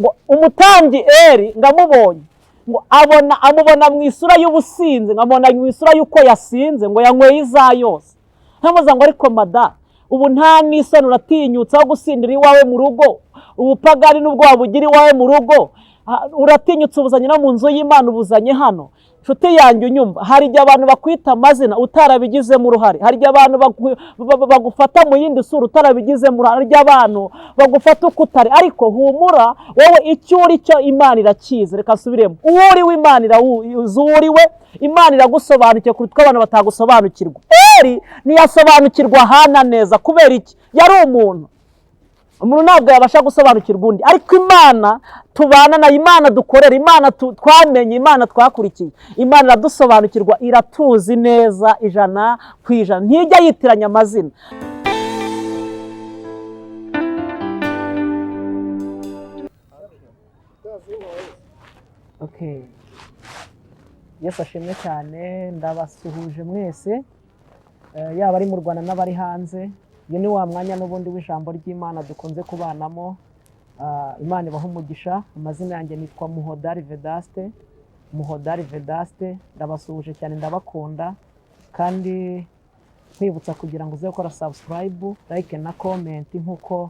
Ngo umutambyi Eri ngamubonye, ngo abona amubona mu isura y'ubusinzi, nkamubona mu isura y'uko yasinze, ngo yanyweye iza yose. Ntamuza ngo ariko mada, ubu nta n'isoni, uratinyutse aho gusindira iwawe mu rugo, ubupagani n'ubwo wabugira iwawe mu rugo, uratinyutse ubuzanye no mu nzu y'Imana, ubuzanye hano. Nshuti yanjye unyumva, hari igihe abantu bakwita amazina utarabigizemo uruhare, hari igihe abantu bagufata mu yindi sura utarabigizemo uruhare, hari igihe abantu bagufata uko utari, ariko humura, wowe icyo uri cyo Imana irakizi. Reka nsubiremo, uwo uri we Imana irawuzi, uwo uri we Imana iragusobanukiwe kuruta uko abantu batagusobanukirwa. Eri ntiyasobanukirwa Hana neza, kubera iki? Yari umuntu, umuntu ntabwo yabasha gusobanukirwa undi, ariko Imana tubana nayo, Imana dukorera, Imana twamenye, Imana twakurikiye, Imana iradusobanukirwa, iratuzi neza 100%, ntijya yitiranya amazina. Okay. Yesu ashimwe cyane, ndabasuhuje mwese, yaba ari mu Rwanda n'abari hanze. Uyu ni wa mwanya n'ubundi w'ijambo ry'Imana dukunze kubanamo. Imana ibaha umugisha. Amazina yanjye nitwa Muhodari Vedaste, Muhodari Vedaste, ndabasuhuje cyane, ndabakunda, kandi nkwibutsa kugira ngo uze gukora subscribe, like na comment nk'uko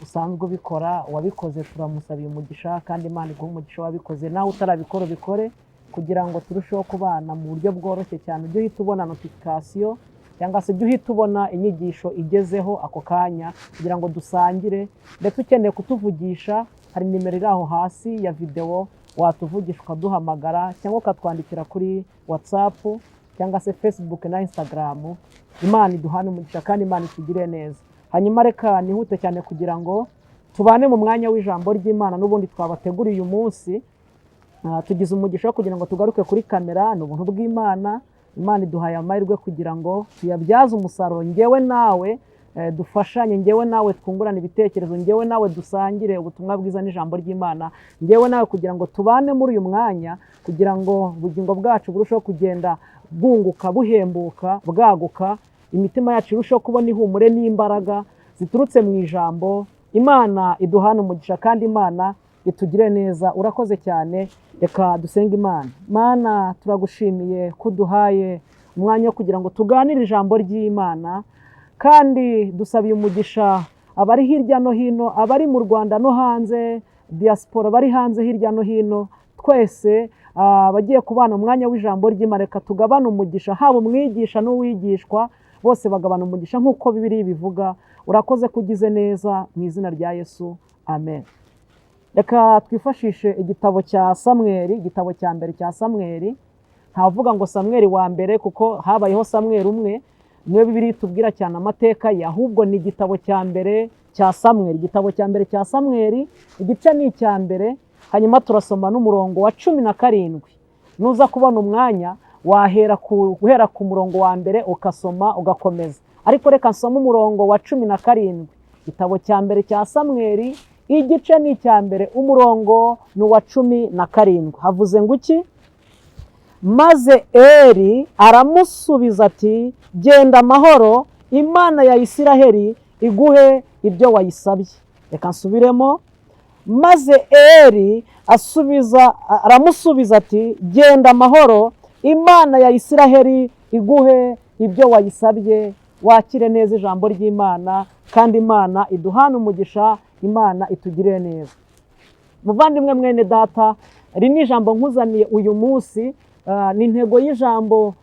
usanzwe ubikora. Uwabikoze turamusabiye umugisha, kandi Imana iguhe umugisha wabikoze, nawe utarabikora ubikore kugira ngo turusheho kubana mu buryo bworoshye cyane. Ujye uhita ubona notification cyangwa se ujye uhita ubona inyigisho igezeho ako kanya kugira ngo dusangire. Ndetse ukeneye kutuvugisha hari nimero iri aho hasi ya videwo, watuvugisha ukaduhamagara cyangwa ukatwandikira kuri WhatsApp cyangwa se Facebook na Instagram. Imana iduhane umugisha kandi Imana itugire neza. Hanyuma reka nihute cyane kugira ngo tubane mu mwanya w'ijambo ry'Imana n'ubundi twabateguriye uyu munsi. Tugize umugisha wo kugira ngo tugaruke kuri kamera, ni ubuntu bw'Imana. Imana iduhaye amahirwe kugira ngo tuyabyaze umusaruro, njyewe nawe dufashanye, njyewe nawe twungurane ibitekerezo, njyewe nawe dusangire ubutumwa bwiza n'ijambo ry'Imana, njyewe nawe kugira ngo tubane muri uyu mwanya, kugira ngo ubugingo bwacu burusheho kugenda bwunguka, buhembuka, bwaguka, imitima yacu irusheho kubona ihumure n'imbaraga ziturutse mu ijambo. Imana iduhane umugisha kandi Imana itugire neza. Urakoze cyane, reka dusenge Imana. Mana, turagushimiye ko uduhaye umwanya wo kugira ngo tuganire ijambo ry'Imana, kandi dusabiye umugisha abari hirya no hino, abari mu Rwanda no hanze, diaspora bari hanze hirya no hino, twese abagiye kubana umwanya w'ijambo ry'Imana, reka tugabane umugisha, haba umwigisha n'uwigishwa, bose bagabana umugisha nk'uko Bibiliya ibivuga. Urakoze ko ugize neza, mu izina rya Yesu, amen. Reka twifashishe igitabo cya Samweli, igitabo cya mbere cya Samweli. Ntavuga ngo Samweli wa mbere kuko habayeho Samweli umwe, niwe Bibiliya itubwira cyane amateka ye, ahubwo ni igitabo cya mbere cya Samweli, igitabo cya mbere cya Samweli, igice ni icya mbere, hanyuma turasoma n'umurongo wa 17. Nuza kubona umwanya wahera guhera ku murongo wa mbere ukasoma ugakomeza, ariko reka nsome umurongo wa 17. Igitabo cya mbere cya Samweli, igice ni icya mbere, umurongo ni uwa 17. Havuze ngo iki? Maze Eri aramusubiza ati genda amahoro, Imana ya Isiraheli iguhe ibyo wayisabye. Reka nsubiremo. Maze Eri aramusubiza ati genda amahoro, Imana ya Isiraheli iguhe ibyo wayisabye. Wakire neza ijambo ry'Imana, kandi Imana iduhane umugisha, Imana itugirire neza. Muvandimwe mwene data, iri ni ijambo nkuzaniye uyu munsi, ni intego y'ijambo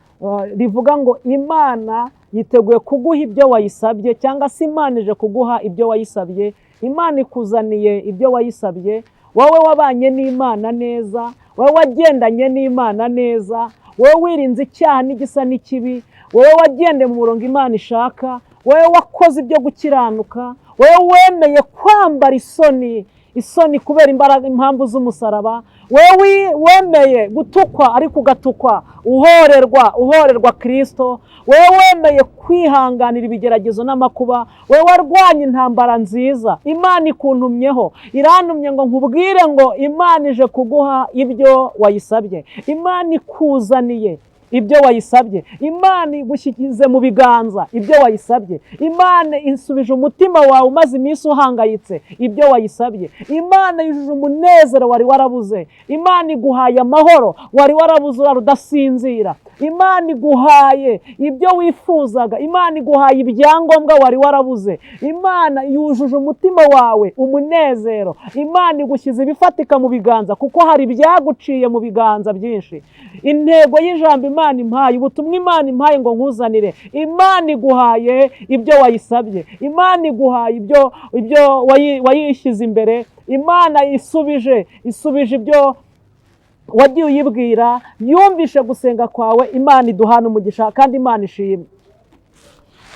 rivuga ngo Imana yiteguye kuguha ibyo wayisabye, cyangwa se Imana ije kuguha ibyo wayisabye. Imana ikuzaniye ibyo wayisabye. Wowe wabanye n'Imana neza, wowe wagendanye n'Imana neza, wowe wirinze icyaha n'igisa n'ikibi, wowe wagendeye mu murongo Imana ishaka, wowe wakoze ibyo gukiranuka, wowe wemeye kwambara isoni, isoni kubera imbaraga, impamvu z'umusaraba, wowe wemeye gutukwa ariko ugatukwa uhorerwa, uhorerwa Kristo, wowe wemeye kwihanganira ibigeragezo n'amakuba, wowe warwanye intambara nziza, Imana ikuntumyeho, irantumye ngo nkubwire ngo Imana ije kuguha ibyo wayisabye. Imana ikuzaniye ibyo wayisabye. Imana igushyize mu biganza ibyo wayisabye. Imana isubije umutima wawe umaze iminsi uhangayitse ibyo wayisabye. Imana yujuje umunezero wari warabuze. Imana iguhaye amahoro wari warabuze urara udasinzira. Imana iguhaye ibyo wifuzaga. Imana iguhaye ibyangombwa wari warabuze. Imana yujuje umutima wawe umunezero. Imana igushyize ibifatika mu biganza, kuko hari ibyaguciye mu biganza byinshi. Intego y'ijambo Imana impaye, ubutumwa Imana impaye ngo nkuzanire, Imana iguhaye ibyo wayisabye. Imana iguhaye ibyo wayishyize imbere. Imana isubije ibyo wagiye uyibwira, yumvishe gusenga kwawe. Imana iduhana umugisha kandi Imana ishimwe.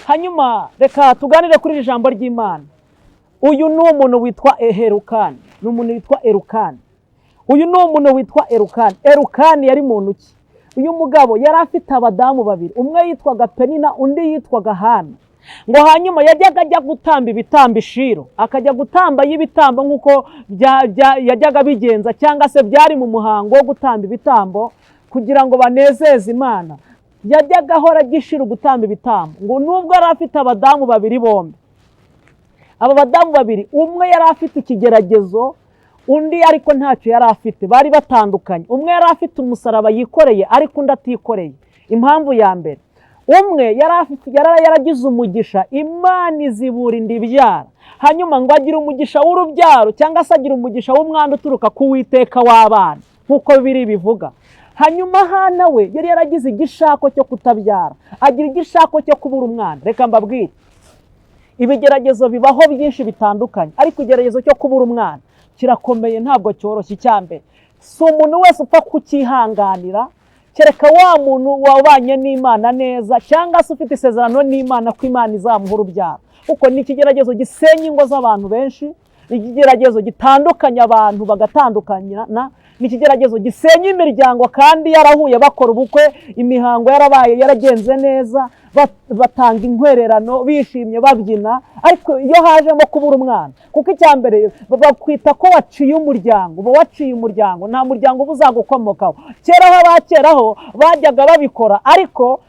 Hanyuma reka tuganire kuri iri jambo ry'Imana. Uyu ni umuntu witwa Eherukani, ni umuntu witwa Erukani. Uyu ni umuntu witwa Erukani. Erukani yari muntu ki? Uyu mugabo yari afite abadamu babiri, umwe yitwaga Penina, undi yitwaga Hana. Ngo hanyuma yajyaga ajya gutamba ibitambo i Shilo, akajya gutamba y'ibitambo nk'uko yajyaga abigenza, cyangwa se byari mu muhango wo gutamba ibitambo kugira ngo banezeze Imana. Yajyaga ahora ajya i Shilo gutamba ibitambo. Ngo nubwo yari afite abadamu babiri bombi, aba badamu babiri, umwe yari afite ikigeragezo, undi ariko ntacyo yari afite, bari batandukanye. Umwe yari afite umusaraba yikoreye, ariko undi atikoreye. Impamvu ya mbere, umwe yari yaragize umugisha, Imana izibura inda ibyara, hanyuma ngo agire umugisha w'urubyaro, cyangwa se agira umugisha w'umwana uturuka ku Witeka w'abana, nk'uko biri bivuga. Hanyuma Hana we yari yaragize igishako cyo kutabyara, agira igishako cyo kubura umwana. Reka mbabwire, ibigeragezo bibaho byinshi bitandukanye, ariko igeragezo cyo kubura umwana kirakomeye, ntabwo cyoroshye. Icya mbere, si umuntu wese upfa kucyihanganira, kereka wa muntu wabanye n'Imana neza, cyangwa se ufite isezerano n'Imana ko Imana izamuha urubyaro, kuko ni ikigeragezo gisenya ingo z'abantu benshi, ni ikigeragezo gitandukanya abantu bagatandukana, ni ikigeragezo gisenya imiryango kandi yarahuye bakora ubukwe, imihango yarabaye, yaragenze neza, batanga inkwererano bishimye babyina. Ariko iyo hajemo kubura umwana, kuko icya mbere bakwita ko waciye umuryango, uba waciye umuryango, nta muryango uba uzagukomokaho. Kera aho abakeraho bajyaga babikora, ariko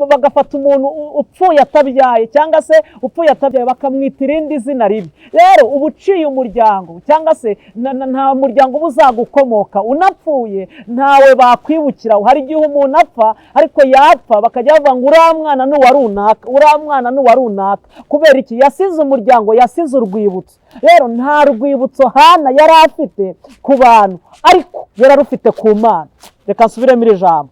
bagafata umuntu upfuye atabyaye, cyangwa se upfuye atabyaye bakamwita irindi zina ribi. Rero uba uciye umuryango, cyangwa se nta muryango uba uzagukomoka, unapfuye ntawe bakwibukira. Hari igihe umuntu apfa, ariko yapfa bakajya bavuga ngo uriya mwana ni uwa runaka, uriya mwana ni uwa runaka. Kubera iki? Yasize umuryango, yasize urwibutso. Rero nta rwibutso Hana yari afite ku bantu, ariko yari arufite ku Mana. Reka nsubiremo iri jambo: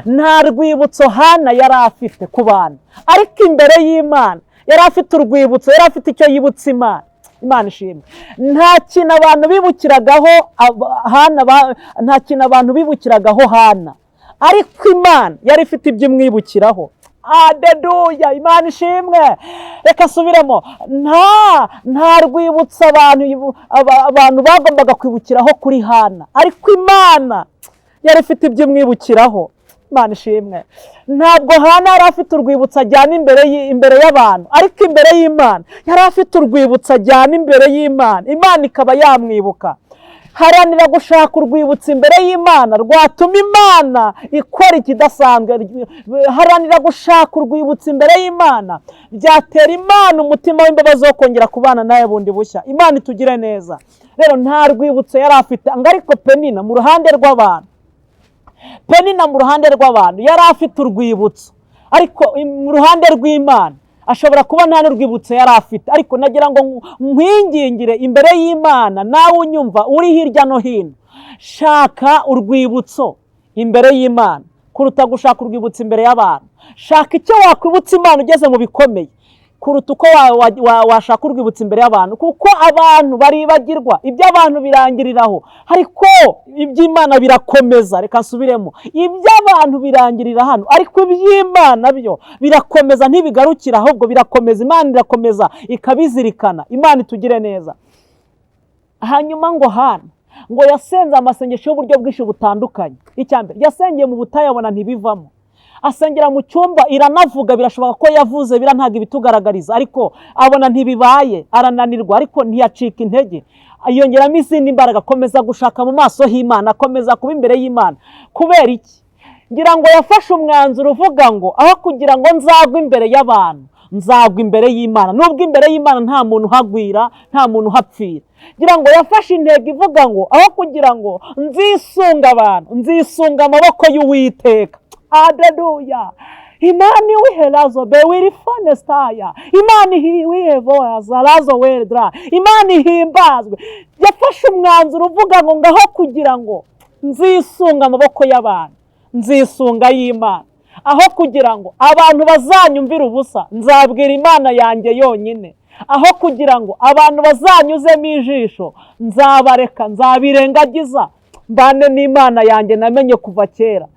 nta rwibutso Hana yari afite ku bantu, ariko imbere y'Imana yari afite urwibutso, yari afite icyo yibutsa Imana. Imana ishimwe. Nta kintu abantu bibukiragaho Hana, nta kintu abantu bibukiragaho Hana, ariko Imana yari ifite ibyo imwibukiraho. Adeduya, Imana ishimwe. Reka asubiremo: nta rwibutso abantu bagombaga kwibukiraho kuri Hana, ariko Imana yari ifite ibyo imwibukiraho. Imana ishimwe. Ntabwo Hana yari afite urwibutso ajyana imbere y'abantu, ariko imbere y'Imana yari afite urwibutso ajyana imbere y'Imana, Imana ikaba yamwibuka. Haranira gushaka urwibutso imbere y'Imana rwatuma Imana ikora ikidasanzwe. Haranira gushaka urwibutso imbere y'Imana byatera Imana umutima w'imbabazi wo kongera kubana nawe bundi bushya. Imana itugire neza. Rero nta rwibutso yari afite ngo, ariko Penina mu ruhande rw'abantu, Penina mu ruhande rw'abantu yari afite urwibutso, ariko mu ruhande rw'Imana ashobora kuba nta n'urwibutso yari afite. Ariko nagira ngo nkwingingire imbere y'Imana, nawe unyumva uri hirya no hino, shaka urwibutso imbere y'Imana kuruta gushaka urwibutso imbere y'abantu. Shaka icyo wakwibutsa Imana ugeze mu bikomeye kuruta uko washaka urwibutso imbere y'abantu, kuko abantu baribagirwa, iby'abantu birangiriraho, ariko iby'Imana birakomeza. Reka nsubiremo: iby'abantu birangirira hano, ariko iby'Imana byo birakomeza, ntibigarukira ahubwo birakomeza. Imana irakomeza ikabizirikana. Imana itugire neza. Hanyuma ngo Hana ngo yasenze amasengesho y'uburyo bwinshi butandukanye. Icya mbere, yasengeye mu butayu abona ntibivamo, asengera mu cyumba iranavuga, birashoboka ko yavuze, bira ntabwo ibitugaragariza, ariko abona ntibibaye, arananirwa, ariko ntiyacika intege, yongeramo izindi mbaraga, akomeza gushaka mu maso h'Imana, akomeza kuba imbere y'Imana. Kubera iki? Ngira ngo yafashe umwanzuro uvuga ngo aho kugira ngo nzagwe imbere y'abantu, nzagwa imbere y'Imana. Nubwo imbere y'Imana nta muntu uhagwira, nta muntu uhapfira. Ngira ngo yafashe intego ivuga ngo aho kugira ngo nzisunga abantu, nzisunga amaboko y'Uwiteka. Haleluya! Imana iwiherazo bewirifonestaya, Imana ihiwihevoazarazo wedra, Imana ihimbazwe. Yafashe umwanzuro uvuga ngo ngaho kugira ngo nzisunga amaboko y'abantu, nzisunga y'Imana. Aho kugira ngo abantu bazanyumvire ubusa, nzabwira Imana yanjye yonyine. Aho kugira ngo abantu bazanyuzemo ijisho, nzabareka, nzabirengagiza, mbane n'Imana yanjye namenye kuva kera.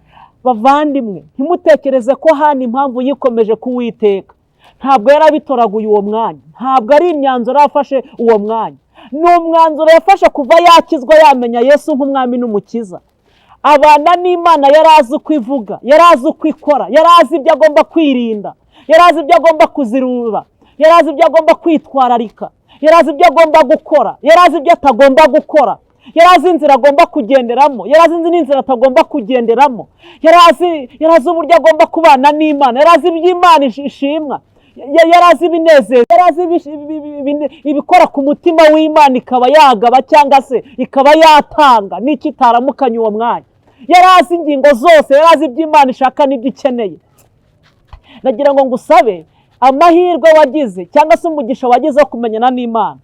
Bavandimwe, ntimutekereze ko hano impamvu yikomeje kuwiteka ntabwo yarabitoraguye uwo mwanya, ntabwo ari imyanzuro yafashe uwo mwanya, ni umwanzuro yafashe kuva yakizwa, yamenya Yesu nk'umwami n'umukiza. Abana n'Imana, yari azi uko ivuga, yari azi uko ikora, yari azi ibyo agomba kwirinda, yari azi ibyo agomba kuzirura, yari azi ibyo agomba kwitwararika, yari azi ibyo agomba gukora, yari azi ibyo atagomba gukora, yari azi inzira agomba kugenderamo, yari azi n'inzira atagomba kugenderamo, yari azi uburyo agomba kubana n'Imana, yari azi iby'Imana ishimwa, yari azi ibinezeza, yari azi ibikora ku mutima w'Imana ikaba yagaba cyangwa se ikaba yatanga n'icyo itaramukanye uwo mwanya. Yari azi ingingo zose, yari azi ibyo Imana ishaka n'ibyo ikeneye. Nagira ngo ngusabe, amahirwe wagize cyangwa se umugisha wagize wo kumenyana n'Imana,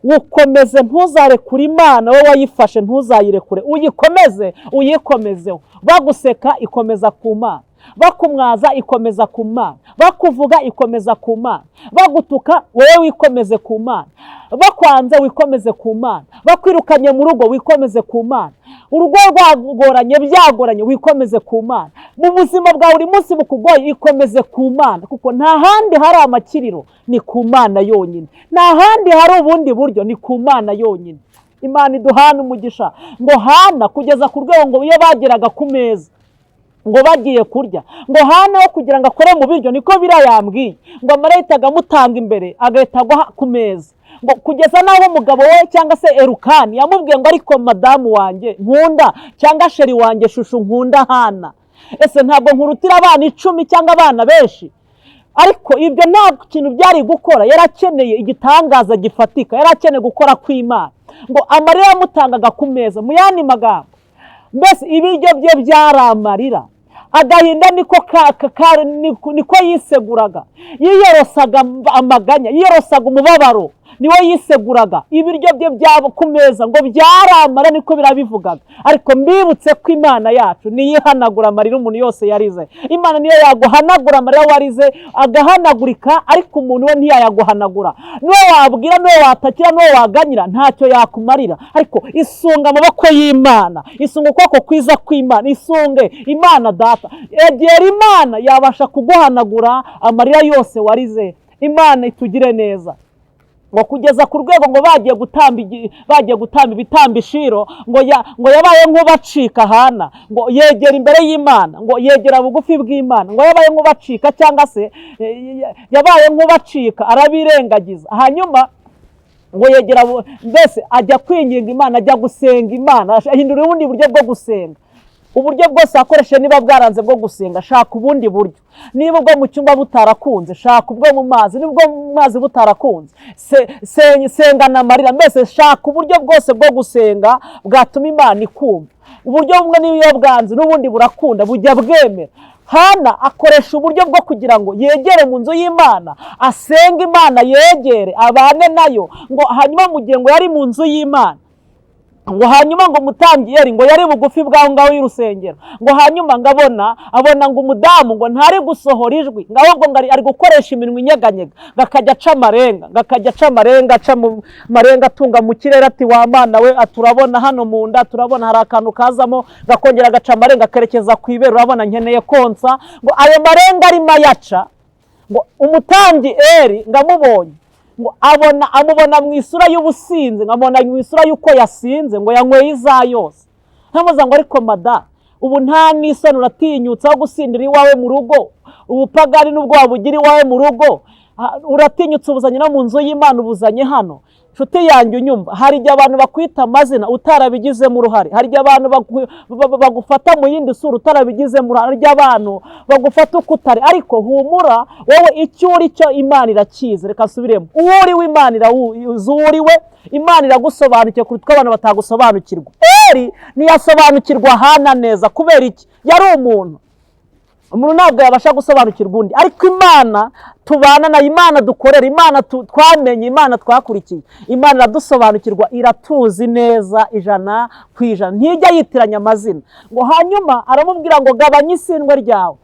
wukomeze, ntuzarekure Imana. Wowe wayifashe, ntuzayirekure, uyikomeze, uyikomezeho. Baguseka, ikomeza ku Mana. Bakumwaza, ikomeza ku Mana. Bakuvuga, ikomeza ku Mana. Bagutuka, wowe wikomeze ku Mana. Bakwanze, wikomeze ku Mana. Bakwirukanye mu rugo, wikomeze ku Mana. Urugo rwagoranye, byagoranye, wikomeze ku Mana. Mu buzima bwa buri munsi bukugoye, ikomeze ku Mana, kuko nta handi hari amakiriro, ni ku Mana yonyine. Nta handi hari ubundi buryo, ni ku Mana yonyine. Imana iduhana umugisha. Ngo Hana kugeza ku rwego ngo iyo bageraga ku meza ngo bagiye kurya, ngo Hana wo kugira ngo akore mu biryo, niko biriya yambwiye, ngo amara yahitaga amutanga imbere, agahita agwa ku meza, ngo kugeza n'aho umugabo we cyangwa se Erukani yamubwiye ngo: "Ariko madamu wanjye nkunda, cyangwa chéri wanjye, chouchou nkunda, Hana, ese ntabwo nkurutira abana 10 cyangwa abana benshi?" Ariko ibyo nta kintu byari gukora. Yari akeneye igitangaza gifatika, yari akeneye gukora kw'Imana. Ngo amarira yamutangaga ku meza, mu yandi magambo mbese ibiryo bye byari amarira, agahinda niko yiseguraga, yiyorosaga amaganya, yiyorosaga umubabaro, niwe yiseguraga. Ibiryo bye byabo ku meza ngo byaramara, niko birabivugaga. Ariko mbibutse ko Imana yacu niyo ihanagura amarira umuntu yose yarize. Imana niyo yaguhanagura amarira warize agahanagurika, ariko umuntu we ntiyayaguhanagura. Niwe wabwira, niwe watakira, niwe waganyira, ntacyo yakumarira. Ariko isunga amaboko y'Imana, isunga ukuboko kwiza kw'Imana, isunge Imana Data, egera Imana, yabasha kuguhanagura amarira yose warize. Imana itugire neza. Ngo kugeza ku rwego ngo bagiye gutamba ibitambo i Shilo, ngo yabaye nk'ubacika. Hana ngo yegera imbere y'Imana, ngo yegera bugufi bw'Imana, ngo yabaye nk'ubacika cyangwa se yabaye nk'ubacika, arabirengagiza. Hanyuma ngo yegera mbese ajya kwinginga Imana, ajya gusenga Imana, ahindura ubundi buryo bwo gusenga. Uburyo bwose wakoresheje niba bwaranze bwo gusenga, shaka ubundi buryo. Niba ubwo mu cyumba butarakunze, shaka ubwo mu mazi. Niba ubwo mu mazi butarakunze, sengana amarira. Mbese shaka uburyo bwose bwo gusenga bwatuma Imana ikumva. Uburyo bumwe n'iyo bwanze, n'ubundi burakunda, bujya bwemera. Hana akoresha uburyo bwo kugira ngo yegere mu nzu y'Imana, asenge Imana, yegere, abane nayo. Ngo hanyuma mu gihe ngo yari mu nzu y'Imana, ngo hanyuma ngo umutambyi Eli ngo yari bugufi bw'aho ngaho y'urusengero, ngo hanyuma ngo abona ngo umudamu ngo ntari gusohora ijwi, ngo ahubwo ngo ari gukoresha iminwa inyeganyega, ngo akajya aca amarenga, ngo akajya aca amarenga, aca mu marenga, atunga mu kirere, ati: "Wa Mana we," ati: "Urabona hano mu nda, turabona hari akantu kazamo," ngo akongera agaca amarenga akerekeza ku ibere: "Urabona nkeneye konsa." Ngo ayo marenga arimo ayaca, ngo umutambyi Eli ngo amubonye, ngo abona amubona mu isura y'ubusinzi, ngo amubona mu isura y'uko yasinze, ngo yanyweye iza yose. Ntamuza ngo: "Ariko mada, ubu nta n'isoni, uratinyutse aho gusindira iwawe mu rugo, ubupagani n'ubwo wabugira iwawe mu rugo, uratinyutse ubuzanye no mu nzu y'Imana, ubuzanye hano." Nshuti yanjye unyumva, hari igihe abantu bakwita amazina utarabigizemo uruhare, hari igihe abantu bagufata mu yindi sura utarabigizemo uruhare, hari igihe abantu bagufata uko utari. Ariko humura, wowe icyo uri cyo Imana irakizi. Reka nsubiremo: uwo uri we Imana irawuzi, uwo uri we Imana iragusobanukiwe kuruta uko abantu batagusobanukirwa. Eri ntiyasobanukirwa Hana neza. Kubera iki? Yari umuntu. Umuntu ntabwo yabasha gusobanukirwa undi, ariko Imana tubana nayo, Imana dukorera, Imana twamenye, Imana twakurikiye, Imana iradusobanukirwa, iratuzi neza 100%, ntijya yitiranya amazina. Ngo hanyuma aramubwira ngo: "Gabanya isindwe ryawe."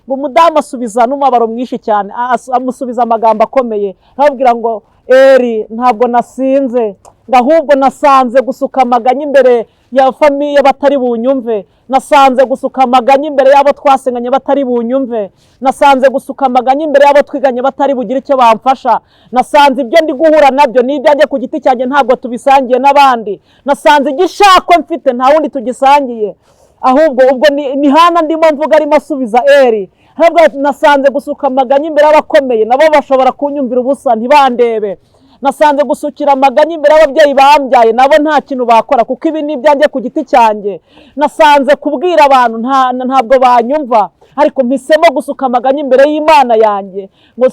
Ngo umudamu asubiza n'umubabaro mwinshi cyane, amusubiza amagambo akomeye, aramubwira ngo: "Eri, ntabwo nasinze, ngo ahubwo nasanze gusuka amaganya imbere ya famille batari bunyumve, nasanze gusuka amaganya imbere y'abo twasenganye batari bunyumve, nasanze gusuka amaganya imbere y'abo twiganye batari bugire icyo bamfasha, nasanze ibyo ndi guhura nabyo ni ibyanjye ku giti cyanjye, ntabwo tubisangiye n'abandi, nasanze igishako mfite nta wundi tugisangiye." Ahubwo ubwo ni Hana ndimo mvuga, arimo asubiza Eri. Ahubwo nasanze gusuka amaganya imbere y'abakomeye, nabo bashobora kunyumvira ubusa ntibandebe, nasanze gusukira amaganya imbere y'ababyeyi bambyaye, nabo nta kintu bakora kuko ibi ni ibyanjye ku giti cyanjye, nasanze kubwira abantu ntabwo banyumva, ariko mpisemo gusuka amaganya imbere y'Imana yanjye, ngo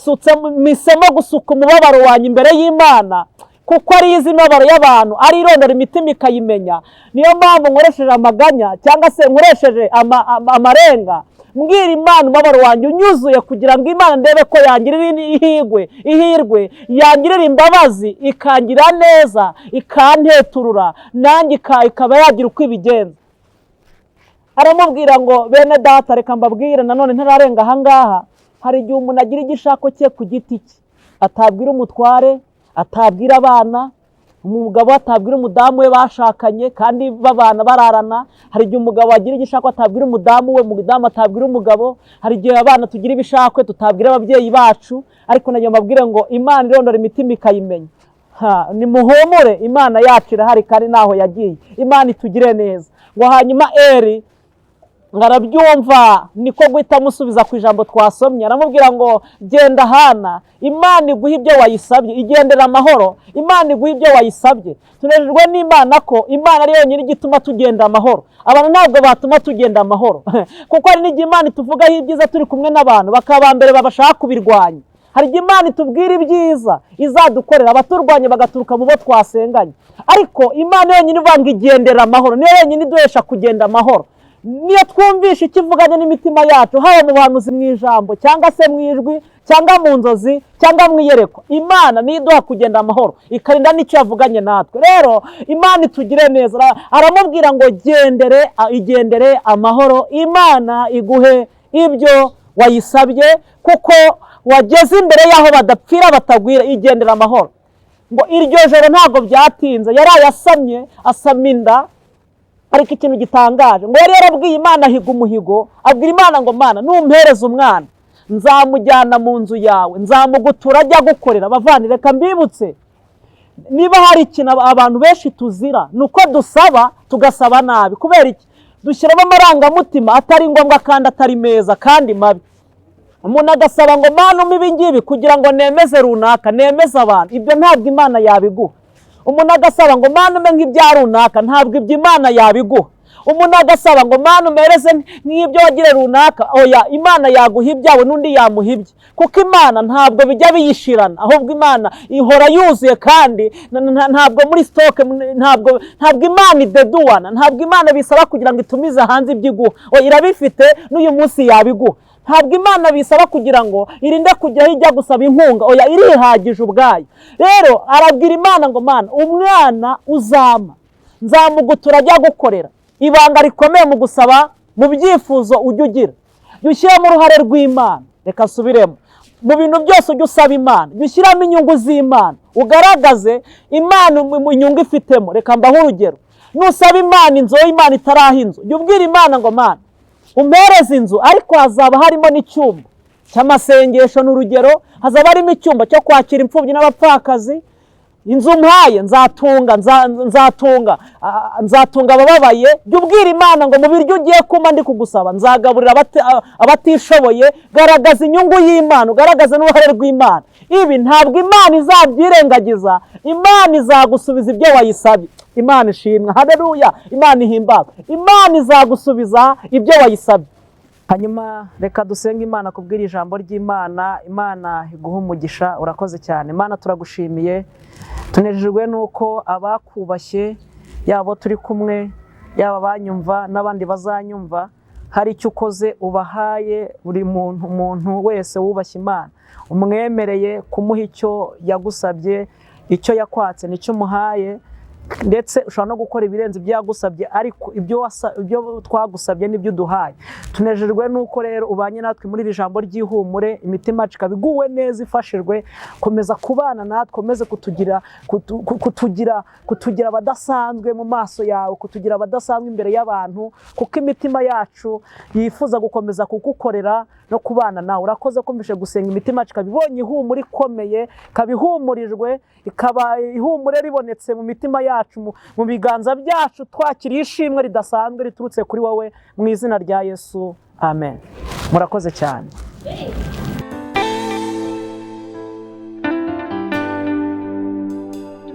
mpisemo gusuka umubabaro wanjye imbere y'Imana, kuko ari izi imibabaro y'abantu, ari irondora imitima ikayimenya. Niyo mpamvu nkoresheje amaganya cyangwa se nkoresheje amarenga, mbwira Imana umubabaro wanjye unyuzuye, kugira ngo Imana ndebe ko yangirira ihirwe, yangirira imbabazi, ikangira neza, ikanteturura, nanjye ikaba yagira uko ibigenza." Aramubwira ngo: "Bene data, reka mbabwire nanone ntararenga ahangaha. Hari igihe umuntu agira igishako cye ku giti cye, atabwira umutware, atabwira abana, umugabo atabwira umudamu we bashakanye kandi babana bararana. Hari igihe umugabo agira igishako atabwira umudamu we, umudamu atabwira umugabo. Hari igihe abana tugira ibishakwe tutabwira ababyeyi bacu. Ariko nagira mbabwire ngo Imana irondora imitima ikayimenya. Nimuhumure, Imana yacu irahari kandi ntaho yagiye. Imana itugire neza." Ngo hanyuma Eri ngo arabyumva, niko guhita amusubiza ku ijambo twasomye, aramubwira ngo: "Genda Hana, Imana iguha ibyo wayisabye, igendera amahoro, Imana iguha ibyo wayisabye." Tunejejwe n'Imana ko Imana ari yonyine igituma tugenda amahoro. Abantu ntabwo batuma tugenda amahoro, kuko hari n'igihe Imana ituvugaho ibyiza turi kumwe n'abantu, bakaba mbere babashaka kubirwanya. Hari igihe Imana itubwira ibyiza izadukorera, abaturwanya bagaturuka mu bo twasenganye. Ariko Imana yonyine ivuga ngo igendera amahoro, niyo yonyine iduhesha kugenda amahoro. Niyo twumvisha icyo ivuganye n'imitima yacu, haba mu buhanuzi, mu ijambo, cyangwa se mu ijwi, cyangwa mu nzozi, cyangwa mu iyerekwa. Imana niyo iduha kugenda amahoro, ikarinda n'icyo yavuganye natwe. Rero Imana itugire neza. Aramubwira ngo: "Gendere, igendere amahoro, Imana iguhe ibyo wayisabye, kuko wageze imbere y'aho badapfira batagwira, igendera amahoro." Ngo iryo joro ntabwo byatinze, yaraye asamye, asama inda. Ariko ikintu gitangaje, ngo yari yarabwiye Imana, ahiga umuhigo, abwira Imana ngo: "Mana, numpereza umwana nzamujyana mu nzu yawe, nzamugutura ajya gukorera." Abavandi, reka mbibutse, niba hari ikintu abantu benshi tuzira, ni uko dusaba, tugasaba nabi. Kubera iki? Dushyiramo amarangamutima atari ngombwa kandi atari meza kandi mabi. Umuntu agasaba ngo: "Mana, umpe ibi ngibi kugira ngo nemeze runaka, nemeze abantu." Ibyo ntabwo Imana yabiguha. Umuntu agasaba ngo: "Mana, umpe nk'ibya runaka." Ntabwo ibyo Imana yabiguha. Umuntu agasaba ngo: "Mana, umereze nk'ibyo wagire runaka." Oya, Imana yaguha ibyawe, n'undi yamuha ibye, kuko Imana ntabwo bijya biyishirana, ahubwo Imana ihora yuzuye kandi ntabwo muri stock, ntabwo Imana ideduwana, ntabwo Imana bisaba kugira ngo itumize hanze ibyo iguha. Oya, irabifite, n'uyu munsi yabiguha. Ntabwo Imana bisaba kugira ngo irinde kujya aho ijya gusaba inkunga. Oya, irihagije ubwayo. Rero arabwira Imana ngo: "Mana, umwana uzampa nzamugutura ajya gukorera." Ibanga rikomeye mu gusaba, mu byifuzo ujya ugira, jya ushyiramo uruhare rw'Imana. Reka nsubiremo: mu bintu byose ujya usaba Imana, jya ushyiramo inyungu z'Imana, ugaragaze Imana mu inyungu ifitemo. Reka mbahe urugero: nusaba Imana inzu, wowe Imana itaraha inzu, jya ubwira Imana ngo: "Mana, umpereze inzu, ariko hazaba harimo n'icyumba cy'amasengesho." Ni urugero. Hazaba harimo icyumba cyo kwakira imfubyi n'abapfakazi. Inzu mpaye nzatunga, nzatunga, nzatunga abababaye. Jya ubwira Imana ngo mu biryo ugiye kumpa ndi kugusaba nzagaburira abatishoboye. Garagaza inyungu y'Imana, ugaragaze n'uruhare rw'Imana. Ibi ntabwo Imana izabyirengagiza, Imana izagusubiza ibyo wayisabye. Imana ishimwe, haleluya, Imana ihimbazwe. Imana izagusubiza ibyo wayisabye. Hanyuma reka dusenge Imana kubwira ijambo ry'Imana. Imana iguha umugisha, urakoze cyane. Imana, turagushimiye, tunejejwe n'uko abakubashye, yaba abo turi kumwe, yaba abanyumva n'abandi bazanyumva, hari icyo ukoze ubahaye. Buri muntu, umuntu wese wubashye Imana, umwemereye kumuha icyo yagusabye, icyo yakwatse nicyo umuhaye. Ndetse ushobora no gukora ibirenze ibyo yagusabye, ariko ibyo twagusabye n'ibyo uduhaye. Tunejejwe n'uko rero ubanye natwe muri iri jambo ry'ihumure, imitima yacu ikaba iguwe neza, ifashijwe. Komeza kubana natwe, komeze kutugira abadasanzwe mu maso yawe, kutugira abadasanzwe imbere y'abantu, kuko imitima yacu yifuza gukomeza kugukorera no kubana nawe. Urakoze kumvishe gusenga, imitima yacu ikaba ibonye ihumure ikomeye, ikaba ihumurijwe, ikaba ihumure ribonetse mu mitima yacu, mu biganza byacu twakiriye ishimwe ridasanzwe riturutse kuri wowe, mu izina rya Yesu, amen. Murakoze cyane.